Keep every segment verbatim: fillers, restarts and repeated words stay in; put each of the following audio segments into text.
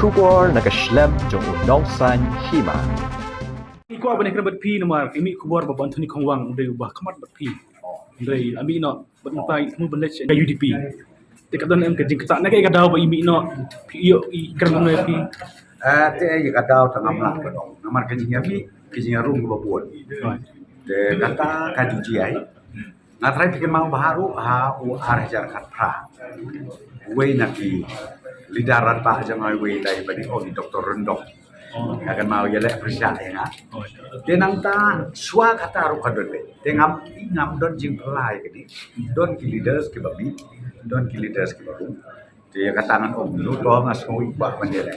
Khubor na ka shlem jong u nongsan hima. Ngi kwah ban ïakren bad phi namar ngi mih khubor ba Bah Anthony Khongwang u dei uba khmat bad phi. Hynrei la mih noh bad mynta i thmu ban leit sha ka U D P. Te ka don em ka jingktah ne ka, ka daw ba i mih noh, phi ïoh i kren kumno ïa phi? Eh, te ïa ka daw te ngam lah ban ong namar ka jingïamih ka jingïarung ba bun. Te kata ka ju jia. Nga trai phi kynmaw bha ruh ha u ar hajar khatphra. Uwei na ki leader rangbah jong nga, uwei dei ba dei, oh, i Doktor Ryndong. Nga kynmaw ïa leh pyrshah ïa nga. Te nangta shuwa kata ruh ka don beit. Te ngam, ngam don jingpyllait kane. Don ki leaders kiba mih, don ki leaders kiba rung. Te ïa kata ngan ong, lut to nga sngew i kwah ban ïaleh.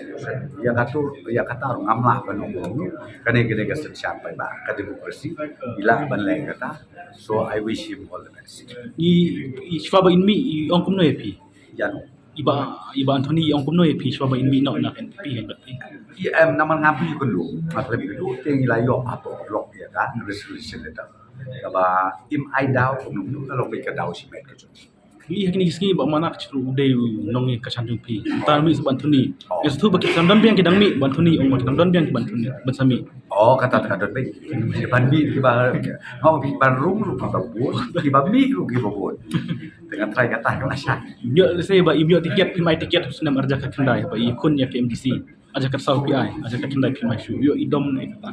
Ïa kata, ïa kata ruh ngam lah ban ong. Kane, kane ka synshar paidbah, ka democracy. I lah ban leh kata. So I wish him all the best. I, i shuwa ba in mih i ong kumno ïa phi? Ïa no. I Bah, i Bah Anthony i ong kumno ïa phi shuwa ba in mih noh na ka N P P kan bad phi? I em namar nga phi kynduh, nga phi kynduh te ngi la ïoh hapoh block ïa ka resolution letter. Kaba im ai daw kumno kumno ka long beit ka daw shimet ka jong. Ngi ha kine ki sngi Bah Manak Syiemlieh u dei u nongïakhun jong phi. Tang mih sa Bah Anthony. Oh. Ngi sngewthuh ba ki dang don biang ki dang mih, Bah Anthony ong ba ki dang don biang ki Bah Anthony ban sa mih. Oh, kata te ka don beit. Ki ban mih kiba, oh, ki ban rung ruh kiba bun, kiba mih ruh kiba bun. Te nga trai kata ka la shah. Ïoh lehse ba im ïoh tiket, phim ai tiket snem ar hajar khatkhyndai ba i khun ïa ka M D C. Ar hajar khatsaw phi ai, ar hajar khatkhyndai phim ai shuh. Ïoh i dom ne kata.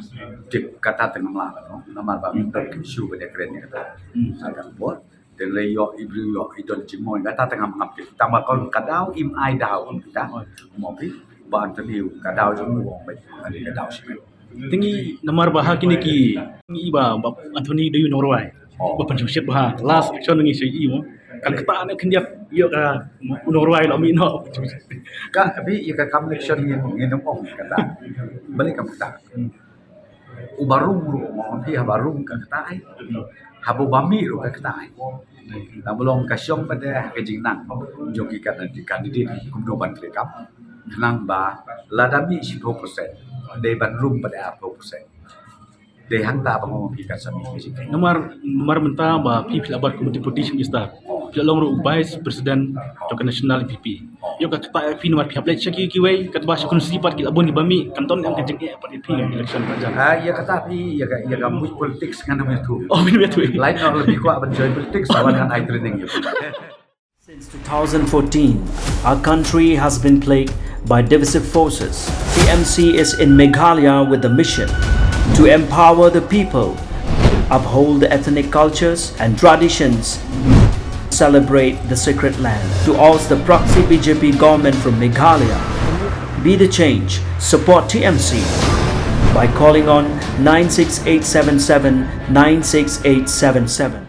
Te kata te ngam lah ban ong namar ba ngim don ki issue ba dei kren ïa kata. Hmm. Ar hajar khatsaw. Te lei ïoh i briew ïoh i don jingmoi, kata te ngam ngam phi. Tang ba kon ka daw im ai daw kum kita. Mo phi Bah Anthony ka daw jong u ong beit ka daw shimet. Te ngi namar ba ha kine ki ngi ba, Bah Anthony dei u nongrwai. Oh. Ba pynshongshit bha last election ngi shu i mo. Kan kata ne khyndiat ïoh ka u nongrwai la mih noh. Ka bi ïa ka kam election ngin, ngin ong kata. Balik kam kata. Uba rung ruh mo phi haba rung ka kata ai. Haba ba mih ruh ka kata ai. Tang ba long ka shong pat de ha ka jingnang jong ki kan, ki candidate kumno ban treikam. Khnang ba lada mih shiphew percent dei ban rung pat de arphew percent. Dei hangta ba mo phi kan sa mih ka jingtrei. Namar, namar mynta ba phi phi la bat kum u Deputy Chief Minister. Phi la long ruh u Vice President jong ka National N P P. Ïoh ka kata phi namar phi hap leit sha ki kiwei katba sha constituency pat ki la bun kiba mih, kan don em ka jingeh pat ïa phi election ka jong. Ah, ïa kata phi ïa ka, ïa ka mut politics ngan ym ïathuh. Oh, phi ym ïathuh. Lait noh lada phi kwah ban join politics, wan ngan ai training ïa phi. Since two thousand fourteen, our country has been plagued by divisive forces. T M C is in Meghalaya with the mission to empower the people, uphold the ethnic cultures and traditions, celebrate the sacred land. To oust the proxy B J P government from Meghalaya, be the change, support T M C by calling on nine six eight seven seven nine six eight seven seven.